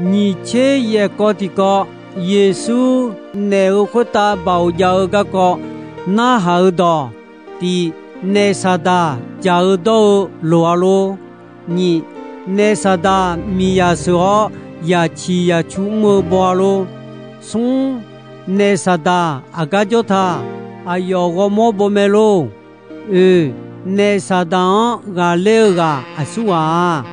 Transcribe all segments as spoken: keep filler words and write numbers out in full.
Nyiq tser yaef kawv tiqkawv, Yeqsur naef-euq khoertav baoq jav-eu garkawv narhaq-eu dawq. Tiq, naef Saqdaq jaq-eu dawr-eu loq-a lor. Nyiq, naef Saqdaq miqyaq sheuq-awr yaqciq yaqcu mr-eu baw-a lor. Smr, naef Saqdaq aqgar jawr ta, aqyawf ghawrmawr baw mae lor. Oeq, naef Saqdaq-anr ghaqler-eu ghaq aqsur ghaq-a.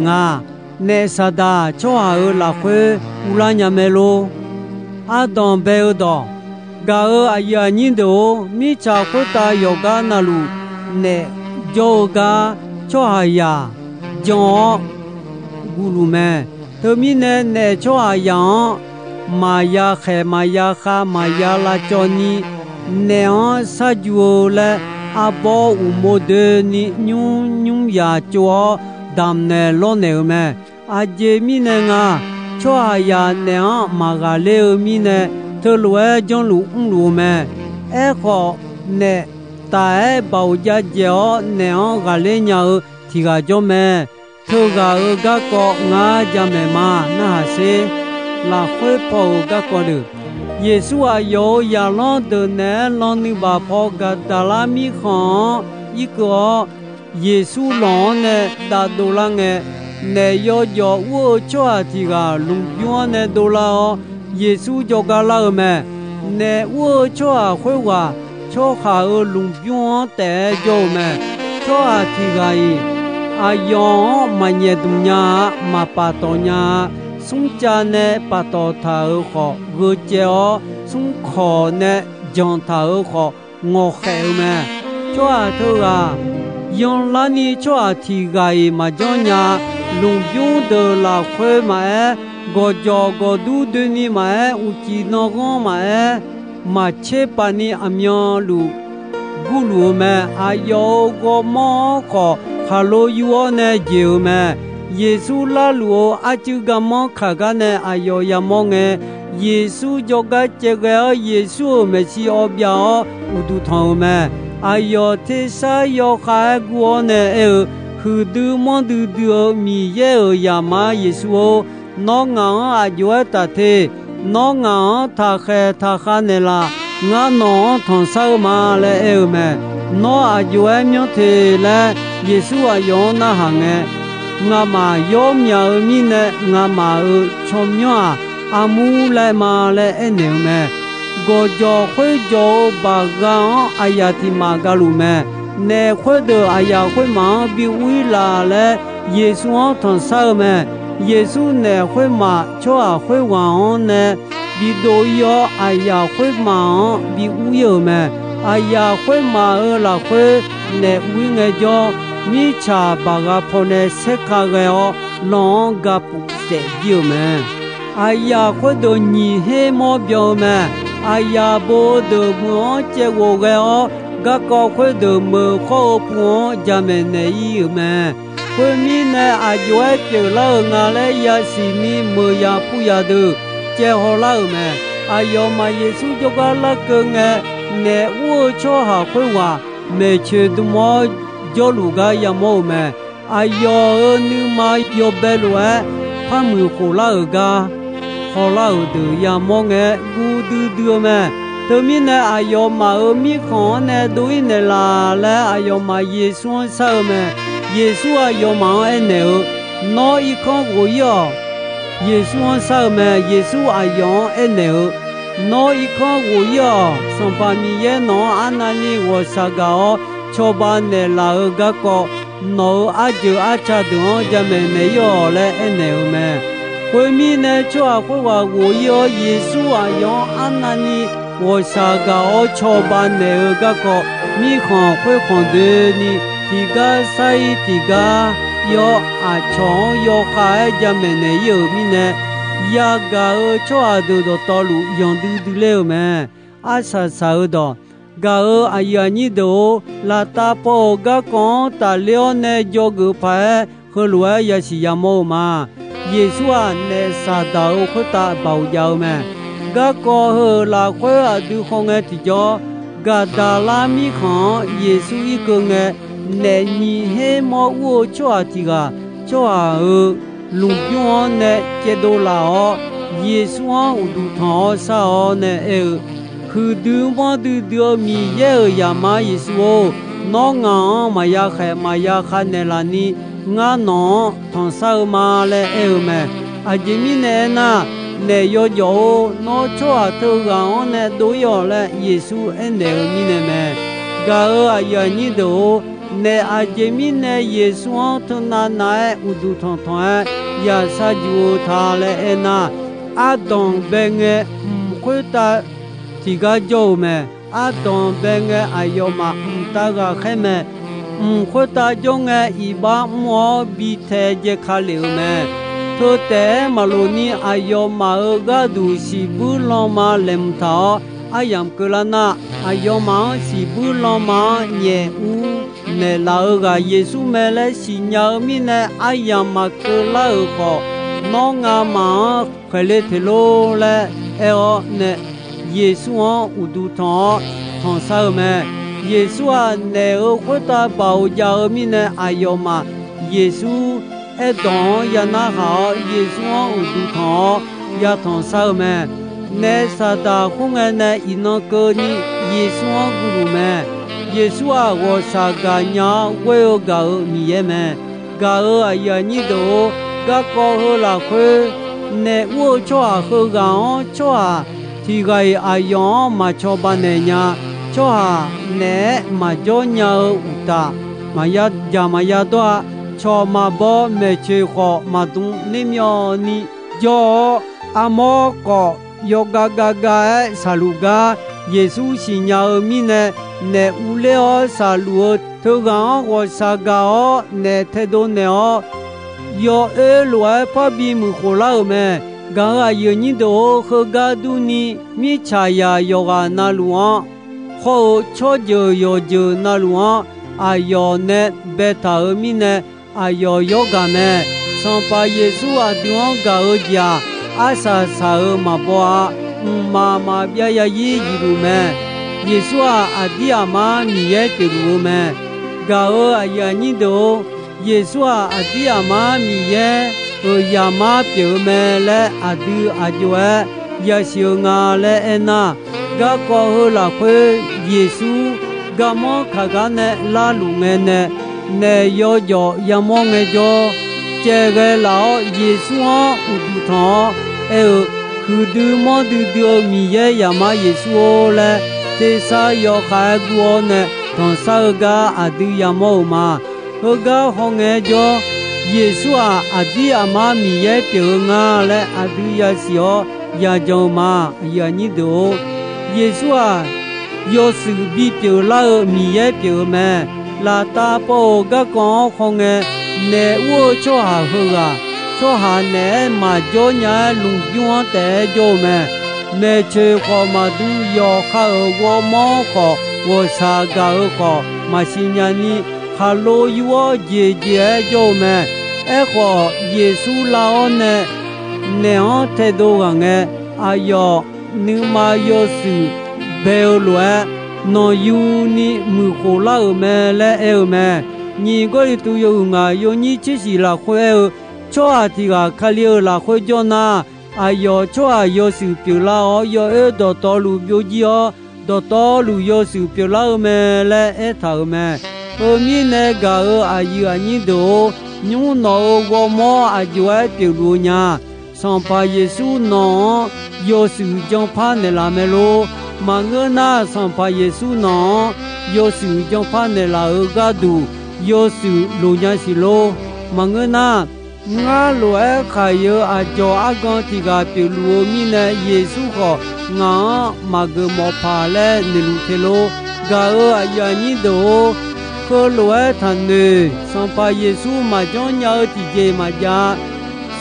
Ngaq, naef Saqdaq tsawrhaq-euq lafkhoer uvlar nya mae lor. Ardanq bae-eu dawq, gaq-euq aqyuif aqnyir deuq-or, mirtsaq khoertav yawqgar navluf naef jawr-eu gar tsawrhaqzaq jan-awr guvluf mae. Teumirnae naef tsawrhaqzaq-anr maqya khaeq maqya khav maqya lavcawv ni, naef-anr sharju-eu laer arbawr uqmov doeni nymr nymr yaq tsov-awr damqnaeq lawrnaeq-euq mae. Aqjeq mirnae nga, tsawrhaqzaq naef-anr maqghaqler-eu mirnae, teulof-aer janrluf mrluf-eu mae. Aerkhawf, naef taf-aer baoq jav dzaeq-awr naef-anr ghaqler nya-eu tiq ghaq jawr mae. Teughaq-euq garkawv ngar jamaeq ma narhaq sher. Lafkhoer paw-euq garkawv deuq, Yeqsur aqyawf-euq zaqlanr deuq naeq-aer lan nuibaf paw Gaqdaqlar mirkhanq-anr irkeuv-awr, Yeqsur lanq-anr nae dav dovlar ngae, naef yawjawf ur-eu tsawrhaq tiq ghaq lmqbymr-anr nae dovlar-awr, Yeqsur jawrgar lar-eu mae. Naef ur-eu tsawrhaq khoerghaq tsawrhaq-euq lmqbymr-anr taef-aer jawr-eu mae. Tsawrhaq tiq ghaq-iq aqyawf-anr maqnyaef dmq nya-a, maqpaftawf nya-a. Smrcav nae paftawf taq-euq khawf gheu caev-awr, smrkawq nae janq taq-euq khawf ngawqkhaef-eu mae. Tsawrhaq teughaq yanlarni tsawrhaq tiq ghaq-iq maqjanr nya-a. Lmqbymr deuq lafkhoer maqaer, gawqjawq gawqdur doeni maqaer, uqcif nanghanr maqaer, maqtser pavni aqmyanluf gurluf-eu mae. Aqyawf-euq ghawrmawr-anr khawf khaqlo yur-awr nae jeq-euq mae. Yeqsur larluf-eu arcuiv garmanr kaq gar nae aqyawf yamawr ngae, Yeqsur jawrgar caevghae-awr, Yeqsur-euq maeqshi awv byav-awr uqduq tanq-euq mae. Aqyawf tersar yawkhav-aer gur-awr nae aer-eu, Huiqdui manrdui dui-eu Miqyaer-euq Zaqmar Yeqsur-or, nawr ngaq-anr aq jov-aer taf te. Nawr ngaq-anr taqkhaeq taqkhav naeqlaf. Ngar nawq-anr tanqsar-eu ma laer aer-eu mae. Nawr aq jov-aer myanr te laer Yeqsur aqyawf-anr narhaq ngae, Ngamaf yawr myaq-eu mirnae ngamaf-euq tsawrmyanr-aq, armur laer ma laer aernaeq-eu mae. Gawqjawq khoerjawq-eu baqgha-anr aqyaf tiq maf ga luf mae. Naef khoerdeuq aqyaf khoermaf-anr bi ur-ir laf laer Yeqsur-anr tanqsar-eu mae. Yeqsur naef khoermaf tsawrhaq khoerghaq-anr nae bidov-ir-awr, aqyaf khoermaf-anr bi ur-ir-euq mae. Aqyaf khoermaf-euq lafkhoer naef ur-ir ngaejawr, mirtsaq baqgha pawnae saerka ghae-awr, lanq-anr gapuf saef jir-euq mae. Aqyaf khoerdeuq nyiq her mawr byan-eu mae. Aqyaf bo-eu deuq meuq-anr caevghof ghae-awr, garkawv khoerdeuq meuq khawr-eu pu-anr jamaeq naeq-ir-euq mae. Khoermirnae, aq jov-aer pyeuflar-euq nga laer yasiq ni meuq yaf pu yaf deuq caev hawlar-euq mae. Aqyawfmaf Yeqsur jawrgar larkeuv ngae, naef ur-eu tsawrhaq khoerghaq maeqcoeq dm-awr jawrluf gar yamawr-euq mae. Aqyawf-euq nuima yawbae lof-aer par muiq khof lar-euq gar hawlar-euq deuq yamawr ngae, guv duidui-eu mae. Teumirnae, aqyawfmaf-euq mirkhanq-anr nae dov-ir naeqlaf laer aqyawfmaf Yeqsur-anr shar-eu mae. Yeqsur aqyawfmaf-anr aernaeq-eu, Nawr irkanr ghof-ir-awq. Yeqsur-anr shar-eu mae. Yeqsur aqyawf-anr aernaeq-eu, Nawr irkanr ghof-ir-awq. Sanqpaq Miqyaer nawq-anr arnavni ghawqshaq gaq-awr cawba naeqlaf-eu garkawv, nawq-euq arjeuq arca deuq-anr jamaeq naeq-ir-awq laer aernaeq-eu mae. Khoermirnae, tsawrhaq khoerghaq ghof-ir-awr, Yeqsur aqyawf-anr arnavni ghawqshaq gaq-awr cawba naeq-eu garkawv, mirkhanq khoerkhanq doeni tiqgar sar-ir tiqgar ir-awr, aqcawq-anr yawkhav-aer jamaeq naeq-ir-euq mirnae, yagaq-euq tsawrhaq deuq dawqtawvluf yanq duidui ler-eu mae. Arsaq saq-eu dawq, gaq-euq aqyuif aqnyir deuq-or, laftav paw-euq garkawv-anr tafler-awr nae dzawgeuf paq-aer, heulof-aer yasiq yamawr-eu ma. Yeqsur-aq, naef Saqdaq-euq khoertav baoq jav-eu mae. Garkawv heu-euq lafkhoer aqdui khaw ngae tiqjawr, Gaqdaqlar mirkhanq-anr Yeqsur irkeuv ngae, naef nyiq her mawr ur-eu tsawrhaq tiq ghaq, tsawrhaq-euq lmqbymr-anr nae caevdov laf-awr, Yeqsur-anr uqduq tanq-awr shar-awr nae aer-eu, Huiqdui manrdui dui-eu Miqyaer-euq Zaqmar Yeqsur-or, nawr ngaq-anr maqya khaeq maqya khav naeqlaf ni, ngar nawq-anr tanqshar-eu ma laer aer-eu mae. Aqjeq mirnae aernar, naef yawjawf-or, nawr tsawrhaq teughaq-anr nae dov-ir-awq laer Yeqsur aernaeq-eu mirnae mae. Gaq-euq aqyuif aqnyir deuq-or, naef aqjeq mirnae Yeqsur-anr teunav nav-aer uqduq tanq tanq-aer yashar juq-eu ta laer aernar, ardanq bae ngae mq khoertav tiqgar jawr-eu mae. Ardanq bae ngae aqyawfmaf mqtav ghaqkhaer mae. Mq khoertav jawr ngae, iqbax mr-awr bi tae jae ka lef-euq mae. Teu taef-aer maqloq ni, aqyawfmaf-euq gharduq siqbuir lanma laeqhmq taq-awr aryamq keuvlar nar, aqyawfmaf-anr siqbuir lanma-anr nyaef ur naeqlaf-eu ghaq Yeqsur mae laer siqnya-eu mirnae, aryamq maqkeuv lar-euq khawf, nawr ngamaf-anr khaeqle teq lor laer aer-awr nae, Yeqsur-anr uqduq tanq-awr tanqshar-eu mae. Yeqsur-aq, naeq-euq khoertav baoq jav-eu mirnae, aqyawfmaf Yeqsur aerdawq-anr ya narhaq-awr, Yeqsur-anr uqduq tanq-awr ya tanqshar-eu mae. Naef Saqdaq khoerngae nae iqnan keuvni Yeqsur-anr guvluf mae. Yeqsur-aq, ghawqshaq gaqnya-awr ghoer-eu gaq-euq Miqyaer mae. Gaq-euq aqyuif aqnyir deuq-or, garkawv heu lafkhoer, naef ur-eu tsawrhaq heughaq-anr, tsawrhaq tiq ghaq-iq aqyawf-anr maq cawba naeq nya. Tsawrhaq naef-aer maqjawr nya-eu uqtaf, maqya jaq maqya dawr-a. Cawq maqbaw maeqtsoeq khawf maqdm ner myawvni jawr-awr, armawr khawf yawgav gav gav-aer shaqluf gar Yeqsur siqnya-eu mirnae, naef urler-awr shaqluf-eu teughaq-anr ghawqshaq gaq-awr naef taedov naeq-awr, yawoer lof-aer parbi muiqkhof lar-euq mae. Gaq-euq aqyuif aqnyir deuq-or, heugar durni, mirtsaqzaq yawqghaq na luf-anr, hawr-eu tsawrjeuq yawqjeuq na luf-anr aqyawf nae baetaq-euq mirnae, aqyawf yawr gaq mae. Sanqpaq Yeqsur aqdui-anr gaq-eu jeq-aq, arsaq saq-euq maqbaw-a. Mqmaq maqbyav yazir yuifluf mae. Yeqsur-aq, aqdir aqmar Miqyaer pyeufluf-eu mae. Gaq-euq aqyuif aqnyir deuq-or, Yeqsur-aq, aqdir aqmar Miqyaer-euq zaqmar pyeuf-eu mae laer aqdui aq jov-aer yasiq-eu nga laer aernar, garkawv heu lafkhoer Yeqsur garmanr kaq gar nae larluf ngae nae, naef yawjawf yamawr ngaejawr, caevghae laf-awr Yeqsur-anr uqduq tanq-awr aer-eu, Huiqdui manrdui dui-eu Miqyaer zaqmar Yeqsur-or laer, tersar yawkhav-aer guv-awr nae tanqshar-eu gar aqdui yamawr-euq ma. Heugar hawngae jawr, Yeqsur-aq, aqdir aqmar Miqyaer pyeuf-eu nga laer aqdui yasiq-awr yajan-eu ma. Aqyuif aqnyir deuq-or, Yeqsur-aq, yawshuif bipyeuf lar-eu Miqyaer pyeuf-eu mae. Laftav paw-euq garkawv-anr hawngae, naef ur-eu tsawrhaq heughaq, tsawrhaq naeq-aer maqjawr nya-aer lmqbymr-anr taef-aer jawr-eu mae. Maeqtsoeq khawf maqdm, yawqha-euq ghawrmawr khawf, ghawqshaq gaq-eu khawf maqsiq nya ni, khaqlo yur-awr jeq jeq-aer jawr-eu mae. Aerkhawf, Yeqsur lar-awr nae naef-anr taedov ghaq ngae, aqyawf nuima yawshuif bae-eu lof-aer, nanqyuni muiqkhof lar-euq mae laer aer-eu mae. Nyiq Gawrliqtu yawhuiq ngaq yawnyir tser shiq lafkhoer aer-eu, tsawrhaq tiq ghaq Kali-euq lafkhoer jawr nar, aqyawf tsawrhaq yawshuif pyeuflar-awr, yawoer dawqtawvluf byovjir-awr, dawqtawvluf yawshuif pyeuflar-eu mae laer aertaq-euq mae. Heu mirnae gaq-euq aqyuif aqnyir deuq-or, nymr nawq-euq ghawrmawr aq jov-aer pyeufluf-eu nya. Sanqpaq Yeqsur nawq-anr yawshuif janpar naeqlaf mae lor. Maqngeur nar, Sanqpaq Yeqsur nawq-anr yawshuif janpar naeqlaf-euq gharduq, yawshuif loq nya siq lor. Maqngeur nar, ngar lof-aer khaq-eu aqdzawq argan tiq ghaq pyeufluf-eu mirnae, Yeqsur khawf ngaq-anr maqgeuf mawf paq laer noeqluf te lor. Gaq-euq aqyuif aqnyir deuq-or, heulof-aer taqnoeq. Sanqpaq Yeqsur maqjanr nya-eu tiqjeq maqjav.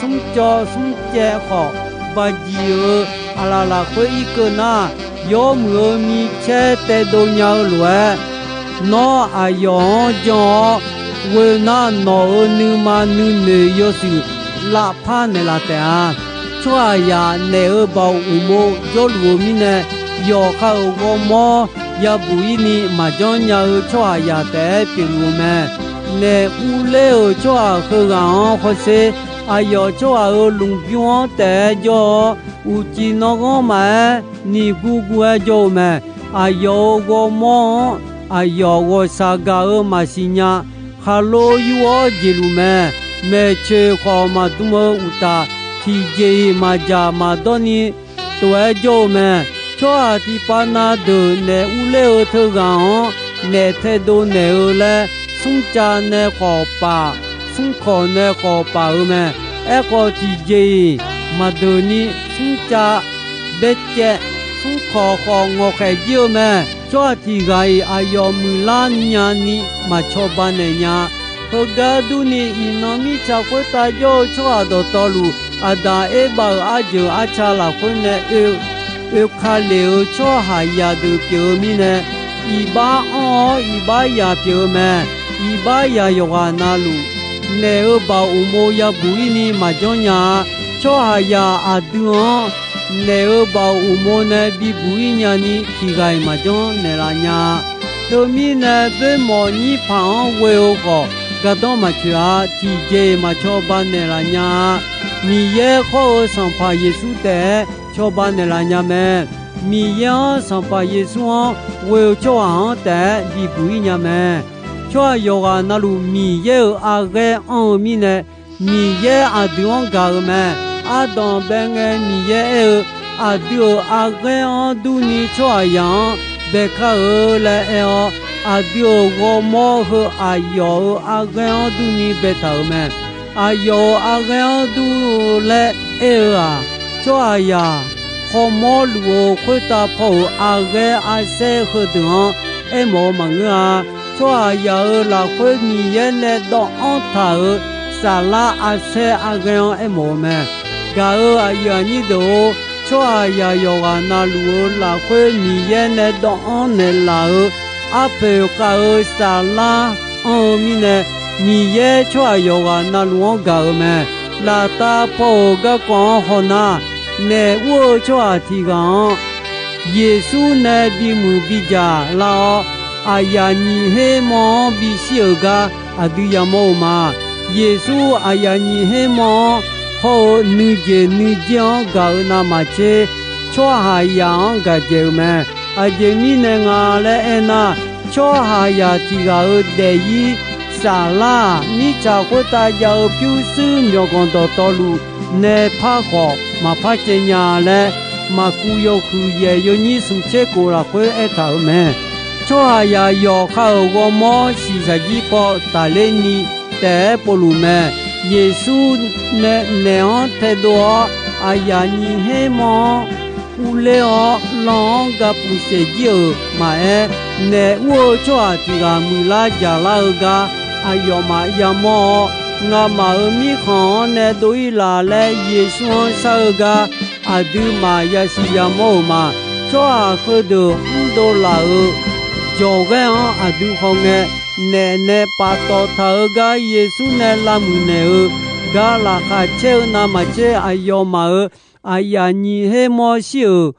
Smrcawv smrcaev khawf, baqjiq-euq aqlaf lafkhoer irkeuv nar, yawmuiq-eu micaer taedov nya-eu lof-aer, nawr aqyawf-anr jan-awr, ghoe nar nawq-euq nuima nuinoeq yawshuif lavpar naeqlaf taef-a. Tsawrhaqzaq naef-euq baoq uqmov jawrluf-eu mirnae, yawqha-euq ghawrmawr yabuq-ir ni maqjanr nya-eu tsawrhaqzaq taef-aer pyeufluf-eu mae. Naef urler-euq tsawrhaq heughaq-anr hawsher. Aqyawf tsawrhaq-euq lmqbymr-anr taef-aer jawr-awr, uqcif nanghanr maqaer, niqguv guv-aer jawr-eu mae. Aqyawf-euq ghawrmawr-anr aqyawf ghawqshaq gaq-eu maqsiq nya. Khaqlo yur-awr jeqluf mae. Maeqtsoeq khawf maqdm-eu uqtaf, tiqjeq-iq maqdzaq maqdawr ni tof-aer jawr-eu mae. Tsawrhaq tiqpav na deuq naef urler-eu teughaq-anr naef taedov naeq-eu laer, smrcav nae khawf paf, smrkawq nae khawf paf-eu mae. Aerkhawf, tiqjeq-iq maqdeuq ni smrcav baercaev, smrkawq khawf ngawqkhaeq jir-eu mae. Tsawrhaq tiq ghaq-iq aqyawf muiqlar nyani maqcawba naeq nya-a. Heugar durni, iqnan mirtsaq khoertav jawr-eu tsawrhaq dawqtawvluf, Aqdaq Erbav-euq arjeuq arca lafkhoer nae oe oeka lef-euq tsawrhaqzaq deuq pyeuf-eu mirnae, iqbax anr-awr iqbax zaq pyeuf-eu mae. Iqbax zaq yawqghaq navluf, naef-euq baoq uqmov yabuq ir ni maqjanr nya-a. Tsawrhaqzaq aqdui-anr naef-euq baoq uqmov nae bibuq ir nyani tiq ghaq-iq maqjanr naeqlaf nya-a. Teumirnae, boermawf nyir paq-anr ghoe-eu khawf, gardanr maqtsoeq-a. Tiqjeq-iq maqcawba naeqlaf nya-a. Miqyaer khawr-eu Sanqpaq Yeqsur taef-aer cawba naeqlaf nya mae. Miqyaer-anr, Sanqpaq Yeqsur-anr ghoe-eu tsawrhaq-anr taef-aer bibuq ir nya mae. Tsawrhaq yawqghaq navluf Miqyaer-euq arghaer anr-eu mirnae, Miqyaer aqdui-anr gaq-euq mae. Ardanq bae ngae Miqyaer aer-eu, aqdui-euq arghaer-anr durni tsawrhaqzaq-anr baekar-eu laer aer-awr, aqdui-euq ghawrmawr heu aqyawf-euq arghaer-anr durni baetaq-euq mae. Aqyawf-euq arghaer-anr dur-eu laer aer-eu-aq, tsawrhaqzaq khawrmawr luf-eu khoertav paw-euq arghaer arsaer heudeuq-anr aermawf-eu maqngeur-a. Tsawrhaqzaq-euq lafkhoer Miqyaer nae dawvanr taq-euq saflar arsaer arghaer-anr aermawf-eu mae. Gaq-euq aqyuif aqnyir deuq-or, tsawrhaqzaq yawqghaq navluf-eu lafkhoer Miqyaer nae dawvanr naeqlaf-euq arpoeq khav-eu saflar anr-eu mirnae, Miqyaer tsawrhaq yawqghaq navluf-anr gaq-euq mae. Laftav paw-euq garkawv-anr hawnar, naef ur-eu tsawrhaq tiq ghaq-anr Yeqsur nae bimuiq bidzaq lar-awr, aqyaf nyiq her mawr-anr bishir-euq gar aqdui yamawr-eu ma. Yeqsur aqyaf nyiq her mawr-anr hawr-eu nuijeq nuijer-anr gaq-euq navmaqtser, tsawrhaqzaq-anr gaq dzaeq-eu mae. Aqjeq mirnae nga laer aernar, tsawrhaqzaq tiq ghaq-euq daefzir saflar-aq, mirtsaq khoertav jav-eu pyurshuir myawqganq dawqtawvluf nae par khawf maqpar caev nya laer, Maqkuv yawhuiq yaeq yawnyir smq tser kof lafkhoer aertaq-euq mae. Tsawrhaqzaq yawqha-euq ghawrmawr shiqshaq jir paw taqler ni taef-aer povluf mae. Yeqsur nae naef-anr taedov-awr, aqyaf nyiq her mawr-anr urler-awr, lan-anr ga puq saeq jir-euq maqaer, naef ur-eu tsawrhaq tiq ghaq muiqlar jaqlar-eu gar aqyawfmaf yamawr-awr, ngamaf-euq mirkhanq-anr nae dov-ir laf laer Yeqsur-anr shar-eu gar aqduimaf yasiq yamawr-euq ma. Tsawrhaq heudeuq mrdov laf-euq jawqghaer-anr aqdui hawngae, naef nae paftawf taq-eu gar Yeqsur nae lavmuiq naeq-eu gar laqkhaq caer-eu navmaqtser aqyawfmaf-euq aqyaf nyiq her mawr shir-euq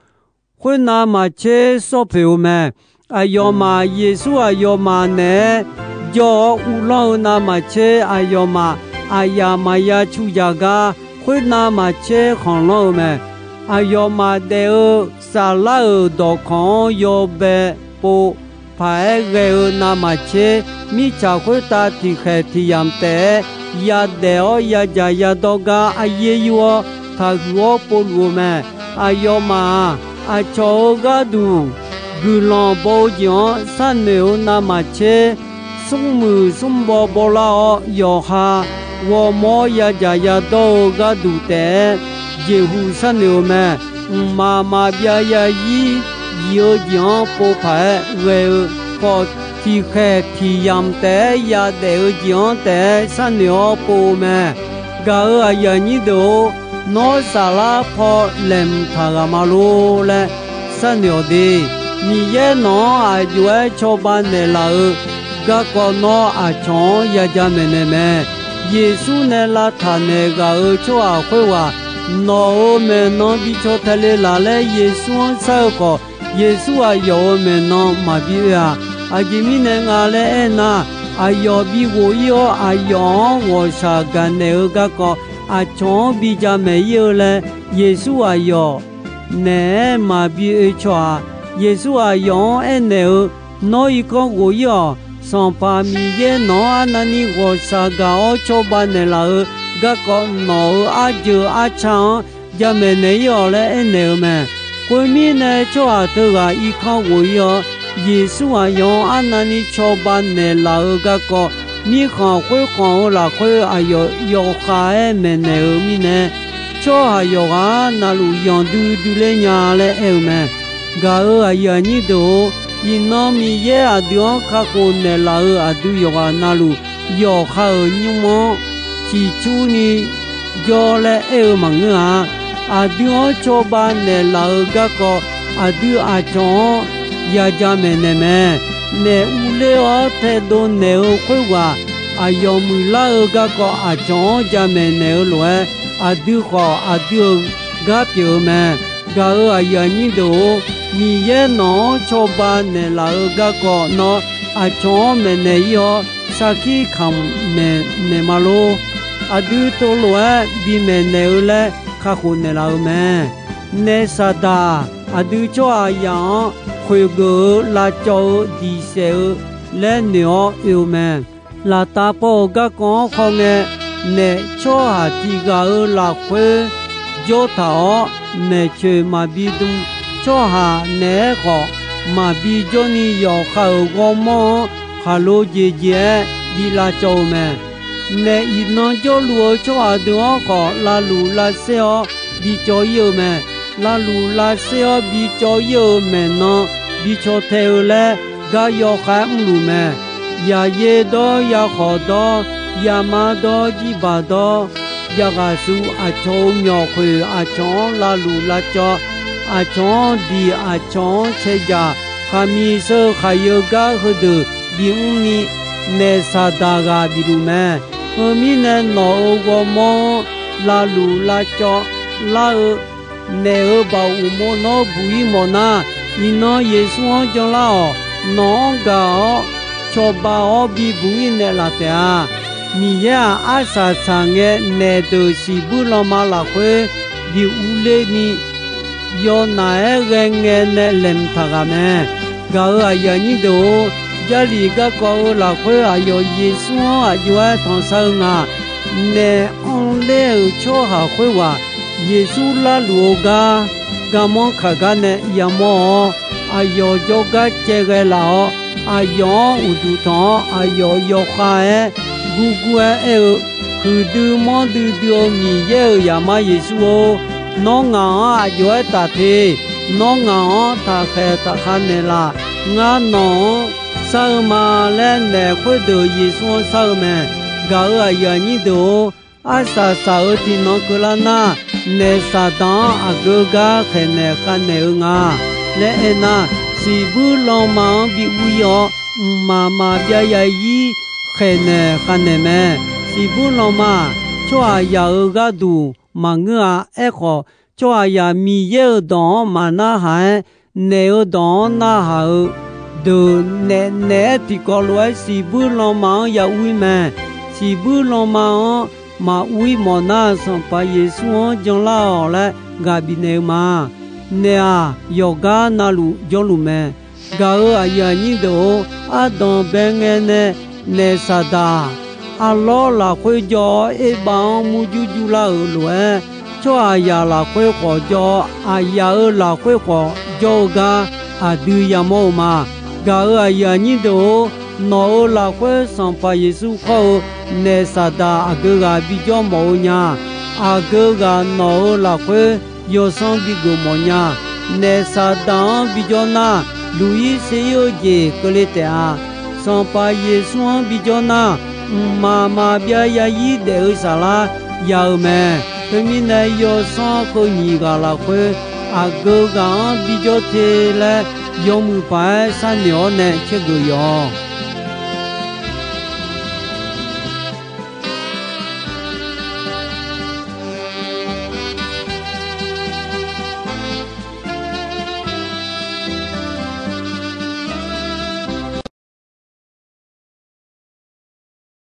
khoernav maqtser sawr poeq-eu mae. Aqyawfmaf Yeqsur aqyawfmaf naeq-aer jawr-awr uvlanr-eu navmaqtser aqyawfmaf aqyaf maqya cu jaq gar khoernav maqtser khanqlanr-eu mae. Aqyawfmaf daef-eu saflar-euq dawqkawq-anr yawbae pov paq-aer ghae-eu navmaqtser, mirtsaq khoertav tiqkhaeq tiqyamq taef-aer yadaef-awr yadzaq yadawr gar aryaer yur-awr taqhuiq-awr povluf-eu mae. Aqyawfmaf-aq, aqcawq-euq gharduq guiqlanq baw-eu jeq-anr sharnoeq-eu navmaqtser, smrmuiq smrbaw bawlar-awr yawqha ghawrmawr yadzaq yadawr-eu gharduq taef-aer jeqhu sharnoeq-eu mae. Mqmaq maqbyav yazir yif-eu jeq-anr pov paq-aer ghae-eu khawf, tiqkhaeq tiqyamq taef-aer yadaef-eu jeq-anr taef-aer sharnoeq-awr pov-eu mae. Gaq-euq aqyuif aqnyir deuq-or, nawr saflar paw laeqhmq taq ghaq ma lor laer sharnoeq-awq de. Miqyaer nawq-anr aq jov-aer cawba naeqlaf-eu garkawv nawr aqcawq-anr yaja maeqnaeq mae. Yeqsur nae lavtaq naeq ghaq-euq tsawrhaq khoerghaq nawq-euq maeqnan bi caw tae le laf laer Yeqsur-anr shar-eu khawf, Yeqsur aqyawf-euq maeqnan maqbi oe-aq. Aqjeq mirnae nga laer aernar, aqyawf bi ghof-ir-awr aqyawf-anr ghawqshaq gaqnaeq-eu garkawv aqcawq-anr bi jamaeq ir-eu laer, Yeqsur aqyawf naeq-aer maqbi oe caw-aq, Yeqsur aqyawf-anr aernaeq-eu, Nawr irkanr ghof ir-awq. Sanqpaq Miqyaer nawq-anr arnavni ghawqshaq gaq-awr cawba naeqlaf-eu garkawv, nawq-euq arjeuq arca-anr jamaeq naeq ir-awq laer aernaeq-eu mae. Khoermirnae, tsawrhaq teughaq irkanr ghof ir-awr, Yeqsur aqyawf-anr arnavni cawba naeqlaf-eu garkawv, mirkhanq khoerkhanq-euq lafkhoer aqyawf yawkhav-aer maeqnaeq-eu mirnae, tsawrhaq yawqghaq navluf yanqdui dui ler nya laer aer-eu mae. Gaq-euq aqyuif aqnyir deuq-or, iqnan Miqyaer aqdui-anr kakhof naeqlaf-euq aqdui yawqghaq navluf, yawqha-euq nymr-anr ciqcurni jawr laer aer-eu maqngeur-a. Aqdui-anr cawba naeqlaf-eu garkawv, aqdui aqcawq-anr ya jamaeq naeq mae. Naef urler-awr taedov naeq-eu khoerghaq, aqyawf muiqlar-eu garkawv aqcawq-anr jamaeq naeq-eu lof-aer, aqdui khawf aqdui-euq gar pyeuf-eu mae. Gaq-euq aqyuif aqnyir deuq-or, Miqyaer nawq-anr cawba naeqlaf-eu garkawv nawr, aqcawq-anr maeqnaeq ir-awr, sarkir kamq maeqnaeq ma lor. Aqdui teulof-aer bimaeq naeq-eu laer kakhof naeqlaf-eu mae. Naef Saqdaq aqdui tsawrhaqzaq-anr khoeqgeuf-eu lavcawv-eu diq saef-eu laer noeq-awr oe-eu mae. Laftav paw-euq garkawv-anr khawngae, naef tsawrhaq tiq ghaq-euq lafkhoer jawr taq-awr, maeqtsoeq maqbi dm. Tsawrhaq naeq-aer khawf maqbi jawrni, yawqha-euq ghawrmawr-anr khaqlo jeq jeq-aer bi lavcawv-eu mae. Naef iqnan jawrluf-eu tsawrhaq deuq-anr khawf, lavluf lavsaer-awr bicawv ir-eu mae. Lavluf lavsaer-awr bicawv ir-eu maeqnan bi caw tae-eu laer, gar yawkhav-aer mrluf mae. Yaqyaer dawr, yarkhawq dawr, yama dawr, jirbaq dawr, yaqghaq su aqcawq-euq myawq khoeq, aqcawq-anr lavluf lavcawv, aqcawq-anr diq, aqcawq-anr cae jaq, khaqmiq sheu khaqyeu gar heudeuq bimr ni, naef Saqdaq ghaq bif luf mae. Heu mirnae, nawq-euq ghawrmawr-anr lavluf lavcawv lar-eu naef-euq baoq uqmov nawr buq ir mawfnar, iqnan Yeqsur-anr janlar-awq. Nawq-anr gaq-awr cawba-awr bibuq ir naeqlaf taef-a. Miqyaer-aq, arsaq saq ngae naef deuq siqbuir lanma lafkhoer bi urler ni, yawnaf-aer ghae ngae nae laeqhmq taq ghaq mae. Gaq-euq aqyuif aqnyir deuq-or, Jarlif garkawv-eu lafkhoer aqyawf Yeqsur-anr aq jov-aer tanqshar-eu nga. Naef anrler-euq tsawrhaq khoerghaq Yeqsur larluf-eu gar garmanr kaq gar nae yamawr-awr, aqyawf jawrgar caevghae laf-awr, aqyawf-anr uqduq tanq-awr, aqyawf yawkhav-aer gurgur-aer aer-eu, Huiqdui manrdui dui-eu Miqyaer-euq Zaqmar Yeqsur-or, nawr ngaq-anr aq jov-aer taf te. Nawr ngaq-anr taqkhaeq taqkhav naeqlaf. Ngar nawq-anr shar-eu ma laer naef khoerdeuq Yeqsur-anr shar-eu mae. Gaq-euq aqyuif aqnyir deuq-or, arsaq saq-euq tiqnan keuvlar nar, naef Saqdaq-anr aqgeu gar khaeqnaeq khavnaeq-eu nga laer aernar, siqbuir lanma-anr bi ur ir-awr, mqmaq maqbyav yarzir khaeqnaeq khavnaeq mae. Siqbuir lanma-aq, tsawrhaqzaq-euq gharduq maqngeur-a. Aerkhawf, tsawrhaqzaq Miqyaer-euq dawq-anr maqnarhaq-aer, naef-euq dawq-anr narhaq-eu deuq naef naeq-aer tiqkawv lof-aer siqbuir lanma-anr ya ur ir mae. Siqbuir lanma-anr maqur ir mawfnar, Sanqpaq Yeqsur-anr janlar-awq laer ghaq bifnaeq-eu ma. Naef-aq, yawqgar navluf jawrluf mae. Gaq-euq aqyuif aqnyir deuq-or, ardanq bae ngae nae naef Saqdaq arlawr lafkhoer jawr-awr, erbav-anr murjur jurlar-euq lof-aer, tsawrhaqzaq lafkhoer khawf jawr-awr, aqyaf-euq lafkhoer khawf jawr-eu gar aqdui yamawr-eu ma. Gaq-euq aqyuif aqnyir deuq-or, nawq-euq lafkhoer Sanqpaq Yeqsur khawr-eu naef Saqdaq aqgeu ghaq bijawr mawf-eu nya. Aqgeu ghaq nawq-euq lafkhoer yawsanr bigeuf mawf nya. Naef Saqdaq-anr bijawr nar, luq ir ser ir-eu jeq keuvle taef-a. Sanqpaq Yeqsur-anr bijawr nar, mqmaq maqbyav yarzir daef-eu saflar ya-eu mae. Teumirnae, yawsanr heu nyiq ghaq lafkhoer aqgeu ghaq-anr bijawr te laer, yawmuiq paq-aer sharnoeq-awr nae caergeuf yawq-awq.